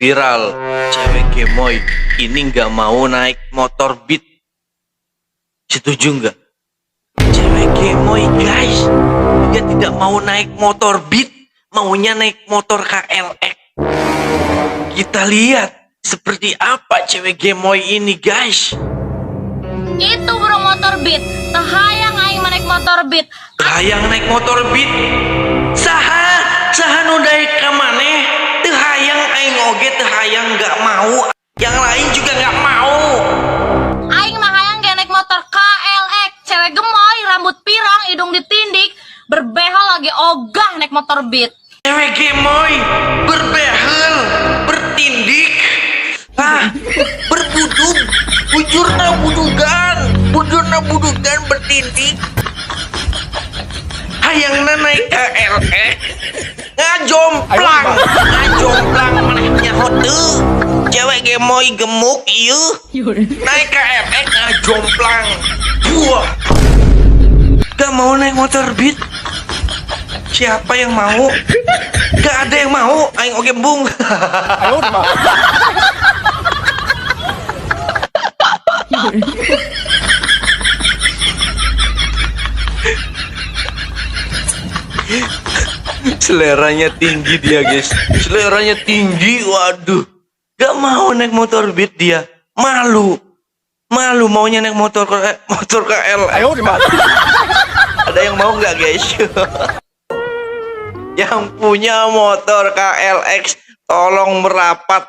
Viral cewek gemoy ini nggak mau naik motor Beat. Setuju nggak? Cewek gemoy guys, dia tidak mau naik motor Beat, maunya naik motor KLX. Kita lihat seperti apa cewek gemoy ini guys. Itu bro motor Beat. Teu hayang aing naik motor Beat. Hayang naik motor Beat. Saha, saha nu daek ka maneh? Teu hayang aing oge teu hayang, nggak mau. Yang lain juga nggak mau. Aing mah hayang ge naik motor KLX. Cewek gemoy, rambut pirang, hidung ditindik, berbehel lagi ogah naik motor Beat. Cewek gemoy, berbehel, bertindik, ah, berbudug, bujurna budugan, bujurna budugan bertindik. Hayangna naik KLX, ngajomplang, ngajomplang maneh nyaho teu. Cewek gemoy gemuk ieu, naik KLX ngajomplang. Buah. Gak mau naik motor Beat. Siapa yang mau? Gak ada yang mau. Aing oge embung. Seleranya tinggi dia guys. Seleranya tinggi. Waduh. Gak mau naik motor Beat dia. Malu. Malu maunya naik motor motor KL. Ada yang mau nggak guys? Yang punya motor KLX tolong merapat.